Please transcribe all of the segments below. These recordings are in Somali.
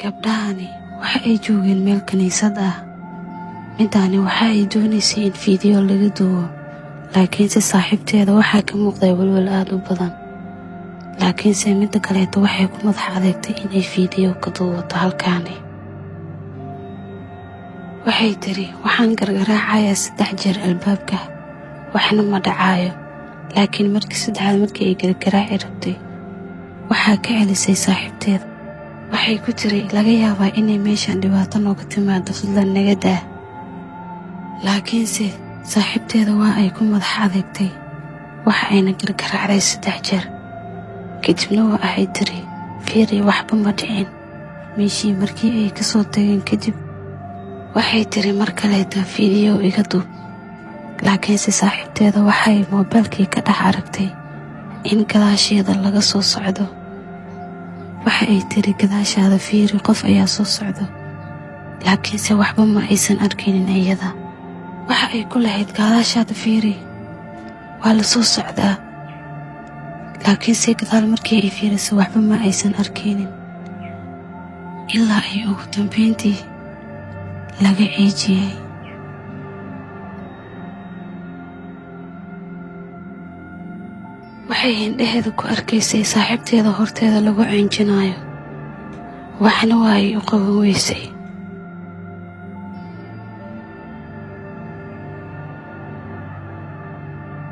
Gabdhahani waxa ay joogeen meel kiniisad ah. Midani waxa ay doonaysay in fiidiyoo laga duubo, laakiinse saaxiibteeda waxaa ka muuqday welwel aad u badan. Laakiinse midda kaleeto waxay ku madax adeegtay inay fiidiyo ka duubato halkaani. Waxay tiri, "Waxaan gargaraacayaa 3 jeer albaabka, waxna ma dhacaayo." Laakiin markii saddexaad markii ay gargaraaci rabtay, waxaa ka celisay saaxiibteeda. Waxay ku tiri, "Laga yaabaa inay meeshan dhibaato nooga timaado, fadlan naga daa." Laakiinse saaxiibteeda waa ay ku madax adeegtay, waxa ayna gargaraacday 3 jeer. Kadibna waa ay tiri, "Fiiri, waxba ma dhicin." Meeshii markii ay ka soo tageen kadib, waxay tiri mar kaleeto, "Fiidiyow iga duub." Laakiinse saaxiibteeda waxay moobilkii ka dhex aragtay in gadaasheeda laga soo socdo. Waxa ay tiri, "Gadaashaada fiiri, qof ayaa soo socdo." Laakiinse waxba ma aysan arkaynin iyada. Waxa ay ku lahayd, "Gadaashaada fiiri, waa la soo socdaa." Laakiinse gadaal markii ay fiiriso waxba ma aysan arkaynin. Ilaa ay ugu dambeyntii laga ceejiyay. Waxay indhaheeda ku arkaysay saaxiibteeda horteeda lagu ceejinayo. Waxna waa ay u qaban weysay.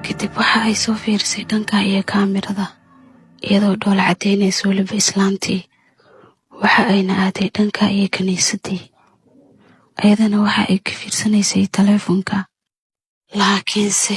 Kadib waxa ay soo fiirisay dhanka iyo kaamirada, iyadoo dhool caddaynaysa weliba islaantii. Waxa ayna aaday dhanka iyo kiniisadii. Ayadana waxa ay ka fiirsanaysay taleefanka. Laakiinse